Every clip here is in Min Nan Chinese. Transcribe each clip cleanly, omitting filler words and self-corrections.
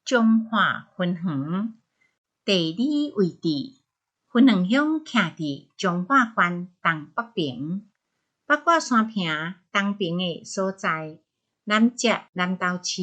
彰化分園地理位置，芬園鄉徛佇彰化縣東北爿，八卦山坪東爿的所在，南接南投市，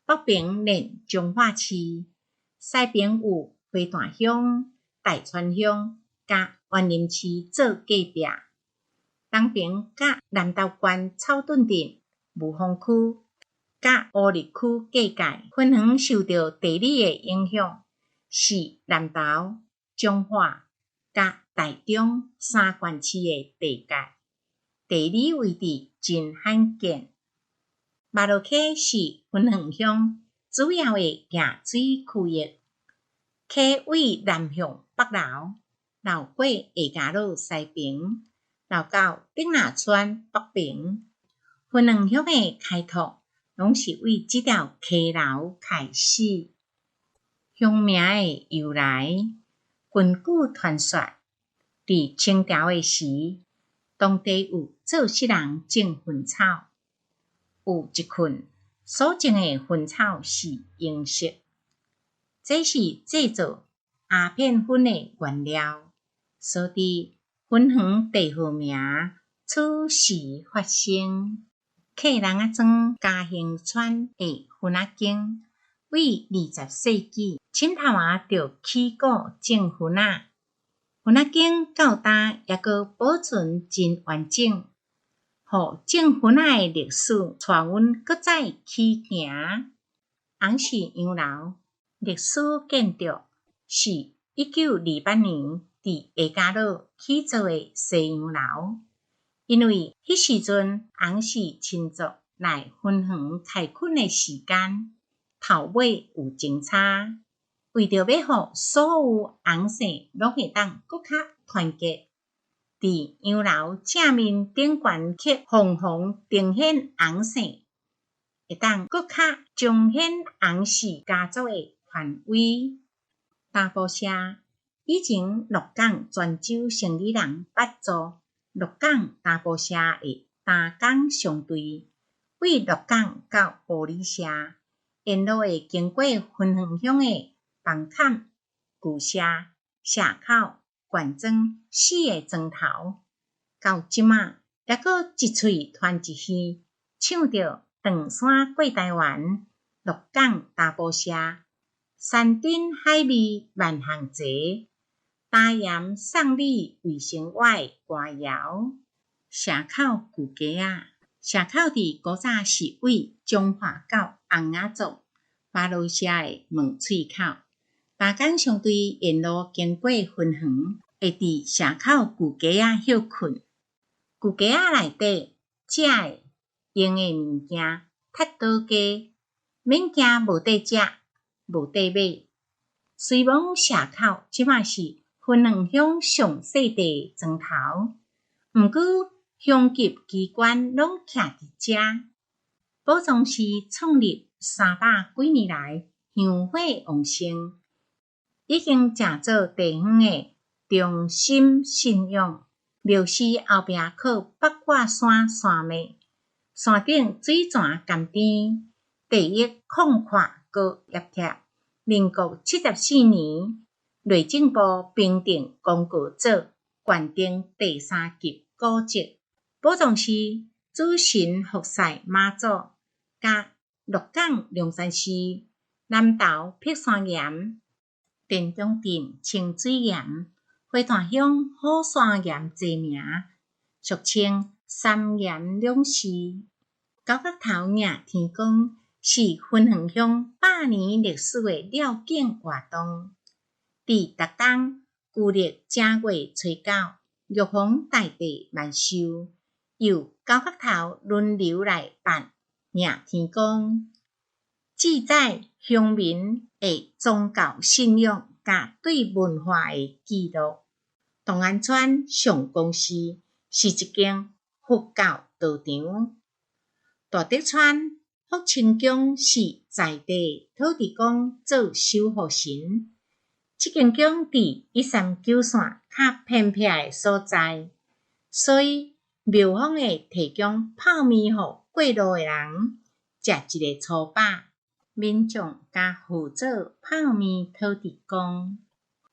北爿連彰化市，西爿有花壇鄉、大川鄉佮員林市做隔壁，東爿佮南投縣草屯鎮、霧峰區佮烏日區隔界。芬園受著地理的影響，是南投、彰化佮台中三縣市的地界，地理位置真罕見。麻荖溪是芬園鄉主要的行水區域，溪對南向北流，流過下家魯西爿，流到竹林村北爿。芬園鄉的開拓，攏是對這條溪流開始。鄉名的由來，根據傳說，佇清朝的時，當地有做穡人種薰草，有一群所種的薰草是紅色，這是製作鴉片薰的原料，所以芬園地號名此時發生。客人仔莊嘉興村的薰仔間，對20世紀深頭仔就起鼓種薰仔，薰仔間到今猶閣保存真完整，予種薰仔的歷史帶阮閣再起行。紅氏洋樓歷史建築是1928年佇下家魯起造的西洋樓，因為彼時陣紅氏親族來芬園開墾的時間頭尾有前差，為著欲予所有紅姓攏會當閣較團結，佇洋樓正面頂懸刻鳳凰呈現紅姓，會當閣較彰顯紅氏家族的權威。大埔社以前鹿港泉州生理人捌做鹿港大埔社的擔綱商隊，對鹿港到埔里社，沿路會經過芬園鄉的枋坎、舊社、社口、縣莊四个莊頭，到這馬猶閣一喙傳一耳，唱著長山過台灣，鹿港大埔社，山珍海味萬項齊，打鹽送米為生活的歌謠。社口舊街仔，社口佇古早是對彰化到尪仔祖巴羅社的門喙口。擔綱商隊沿路經過芬園，會佇社口舊街仔歇睏。舊街仔內底食的、用的物件較倒低，免驚無得食、無得買。雖罔社口這馬是芬園鄉上細塊的莊頭，毋過鄉級機關攏徛佇遮。寶藏寺創立三百幾年來，香火旺盛，已經成做地方的中心信仰。廟寺後壁靠八卦山山脈，山頂水泉甘甜，地域曠闊閣壓貼。民國74年，內政部評定公告做縣定第三級古蹟。寶藏寺主神福賽媽祖，佮鹿港龍山寺、南投碧山岩、田中鎮清水岩、花壇鄉虎山岩齊名，俗稱三岩兩寺。九角頭迎天公是芬園鄉百年歷史的了境活動。佇逐冬舊曆正月初九，玉皇大帝萬壽，由九角頭輪流來辦迎天公，記載鄉民的宗教信仰佮對文化的記錄。同安村上公寺是一間佛教道場。大竹村福清宮是在地土地公做守護神。這間宮佇139線較偏僻的所在，所以廟方會提供泡麵予過路的人，食一个粗飽。民眾共號做泡麵土地公。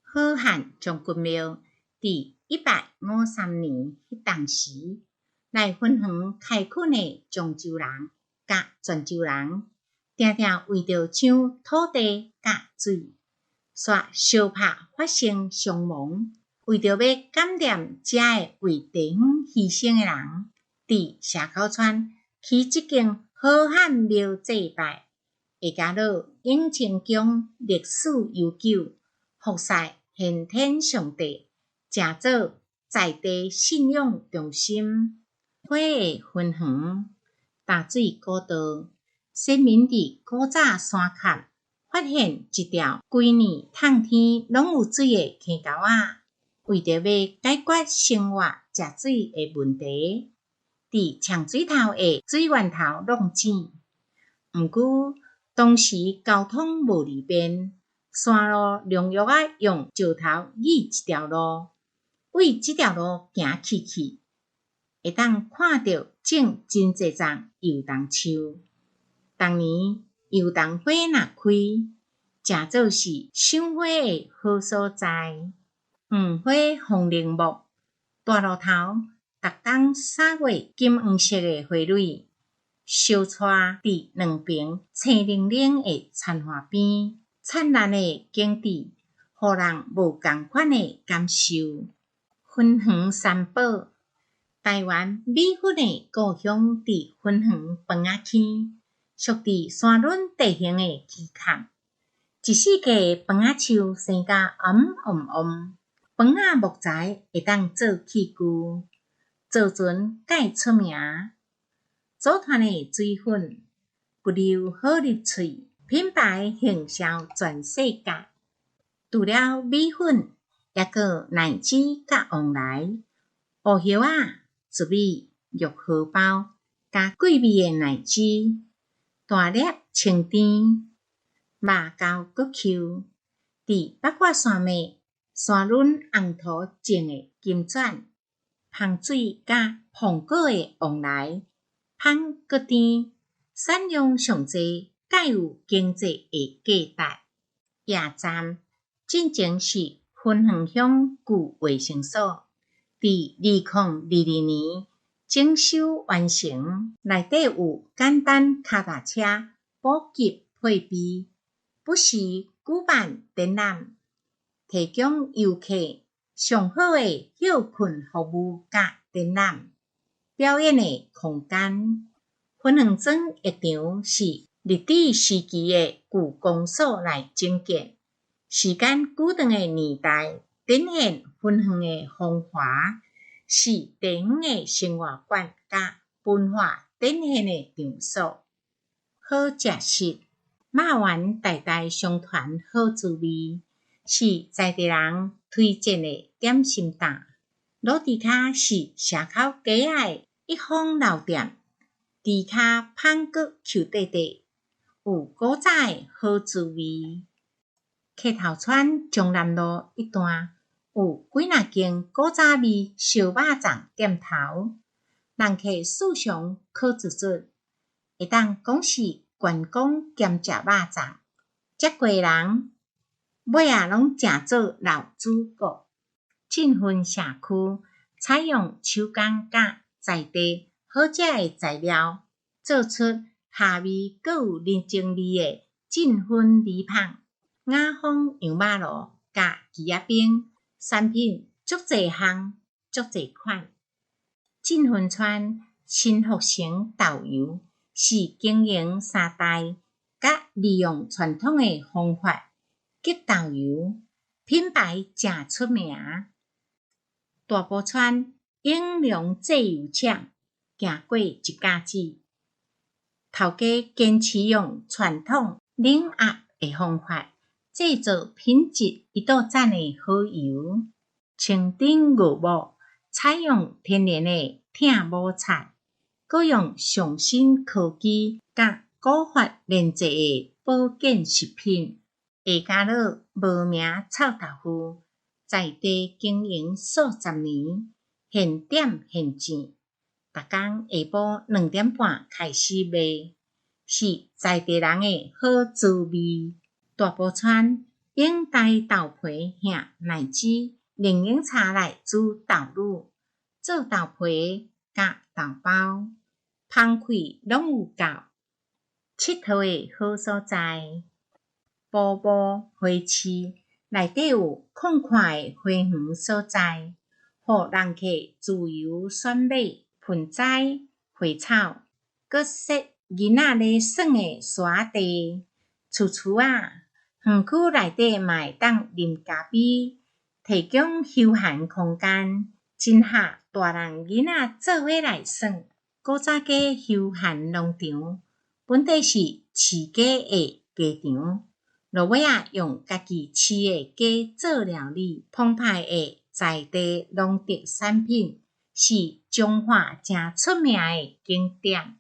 好漢將軍廟佇153年彼當時，來芬園開墾的漳州人佮泉州人，定定為著搶土地佮水，煞相拍發生傷亡。為著欲感念遮的為地方犧牲的人，佇社口村起這間好漢廟祭拜。下家魯永清宮歷史悠久，服侍玄天上帝，成做在地信仰中心。花的芬園，淡水古道，先民佇古早山崁發現一條規年透天攏有水的坑溝仔，為著欲解決生活食水的問題，佇長水頭的水源頭弄井。毋過當時交通無利便，山路良約仔用石頭擬一條路，對這條路行去去，會當看著種真濟叢油桐樹。逐年油桐花若開，誠做是賞花的好所在。黃花風鈴木，大路頭，逐冬3月金黃色的花蕊，相跙佇兩爿青靈靈的田岸邊，燦爛的景致，予人無仝款的感受。芬園三寶，台灣米粉的故鄉佇芬園枋仔坑，屬佇山崙地形的溪崁。一四季的枋仔樹生甲巖巖巖，枋仔木材會當做器具，造船蓋出名。組團的水粉，骨溜好入喙，品牌行銷全世界。除了米粉，抑閣奶汁佮旺來、烏葉仔、糯米、玉荷包，加桂味的奶汁，大粒清甜，肉厚閣 Q。佇八卦山脈山崙紅土種的金鑽、芳水佮鳳果的旺來，芳閣甜，產量上濟，蓋有經濟的價值。驛站進前是芬園鄉舊衛生所，佇2022年整修完成，內底有簡單跤踏車普及配備，不時舉辦展覽，提供遊客上好的歇睏服務佮展覽表演的空間。芬園庄浴場是日治時期的舊公所來整建，時間久長的年代，展現芬園的風華，是地方的生活館佮文化展現的場所。好食食，肉圓代代相傳好滋味，是在地人推薦的點心檔。魯豬跤是社口街仔的一方老店，豬跤芳閣 Q 塊塊，有古早的好滋味。溪頭村中南路一段有幾若間古早味燒肉粽店頭，人客時常靠卒卒，會當講是觀光兼食肉粽，遮濟人尾仔攏成做老主顧。振芬社區採用手工佮在地好食的材料，做出蝦味閣有人情味的振芬米麭、雅豐羊肉爐佮枝仔冰，產品足濟項、足濟款。振芬村新福成豆油是經營三代，佮利用傳統的方法激豆油，品牌誠出名。大埔村永良製油廠行過一甲子，頭家堅持用傳統冷壓的方法製造品質一道讚的好油。清頂牛木採用天然的疼母菜，閣用上新科技佮古法煉製的保健食品。下家樂無名臭豆腐在地經營數十年，現點現煎，逐工下晡2點半開始賣。是在地人的好滋味。大埔村用大豆皮和奶汁、龍眼茶來煮豆乳，做豆皮佮豆包，芳氣攏有夠，𨑨迌的好所在。埔埔花市內底有曠闊的花園所在，予人客自由選買盆栽、花草，閣設囡仔咧耍的沙仔地。厝厝仔，園區內底嘛會當啉咖啡，提供休閒空間，真合大人囡仔做伙來耍。古早街休閒農場，本底是飼雞的雞場，落尾仔用家己飼的雞做料理，澎湃的在地農特產品，是彰化誠出名的景點。